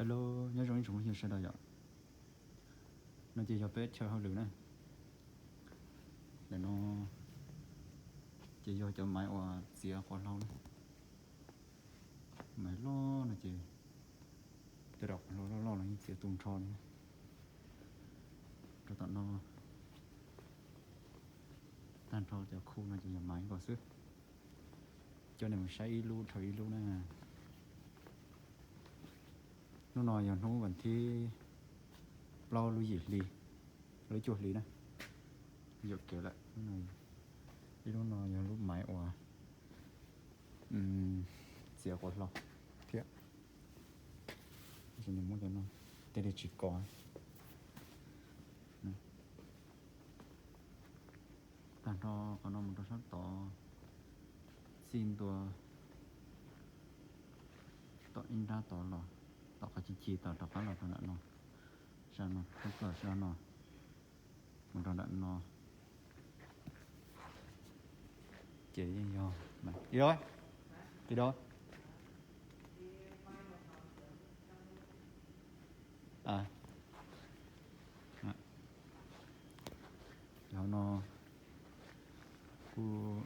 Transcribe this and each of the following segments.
Hello, nyob zoo ib tsoom phooj ywg sawv daws yom. No ces yog peb chaw hauj lwm na. Ntawm no ces yog cov maiv uas txiav quav hlau na. Maiv loj no ces tej zaum quav hlau loj loj los yeej txiav tu nrho li na. Rau tom no, tag nrho cov khu no ces yog maiv nkaus xwb. Coj nej mus saib ib lub dhau ib lub na. Hnub no yog hnub vas thib plaub lub yim hli, lub cuaj hli na. Yuam kev lawm. Ib lub no yog lub maiv uas txiav quav hlau thiab. Nws muab cov no tej li tsis kov. Tag nrho qhov no mus rau sab tod, txij ntua tom ib nrab tod los, tom qhov ci ci tom rov qab los rau nram no, sab no, thoob plaws sab no mus rau nram no. Ces yeej yog li, cov no kuj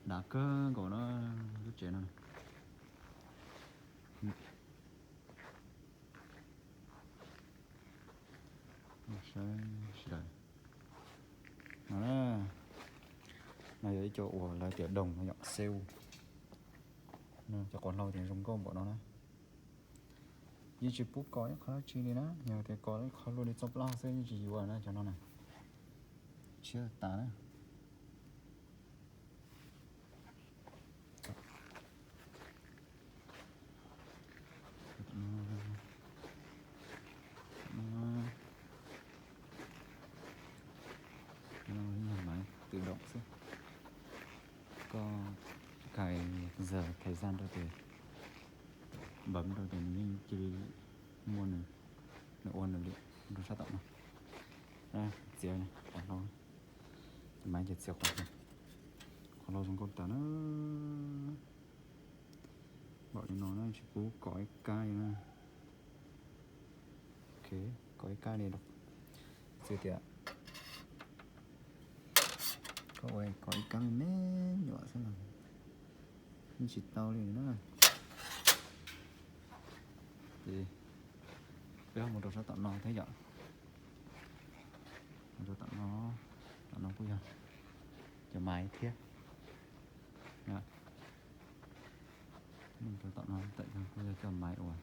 dav kawg nkaus na, lub tsev no. Saib sawv daws no, no yog ib co uas lawv tias doog no yom, xev. Cov quav hlau ces zoo nkauj npaum no na. Yeej tsis pub kov ib qho dab tsi li na, yog tias kov ib qho luaj li txoj plab xwb yeej tsis yuav na cov no na. Tshiab tas na. Maiv tự động xwb, koj cài giờ thời gian rau ces, bấm rau ces nws yeej cia li muaj nws, nws ua nws li. Rau sab tom no, txiav quav hlau, maiv ces txiav quav hlau, quav hlau zoo nkauj tas na. Npaum li no na, tsis pub kov ib kab li na. Ok, kov ib kab li los xwb tias koj ua kov ib kab me me nyuam xwb los yeej tsis tau li na. Ces peb mus rau sab tom no thiab yom. Mus rau tom no, tom no kuj yog cov maiv thiab. Mus rau tom no tawm kuj yog cov maiv uas